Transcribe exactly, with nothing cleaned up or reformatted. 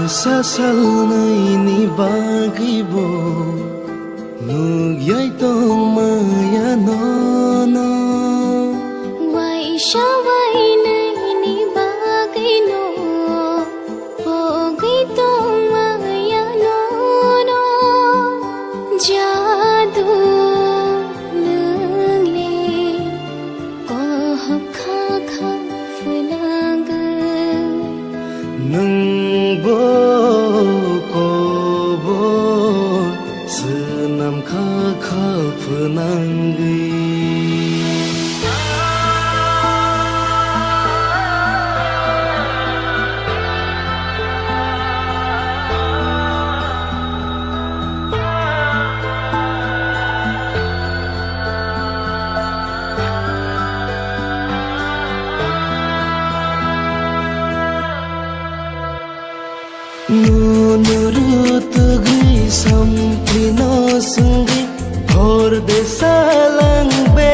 Sa salnwini bagwibo nukyai tongmaya nono. Waisa wainwini bagwino pogwi tongmaya nono. Jadu nwngli Kohop kha kha phwnangwi. Nwngbo kobo swnam kha kha phwnangwi. Nunu rutugwi samplino swngwi hor de salang be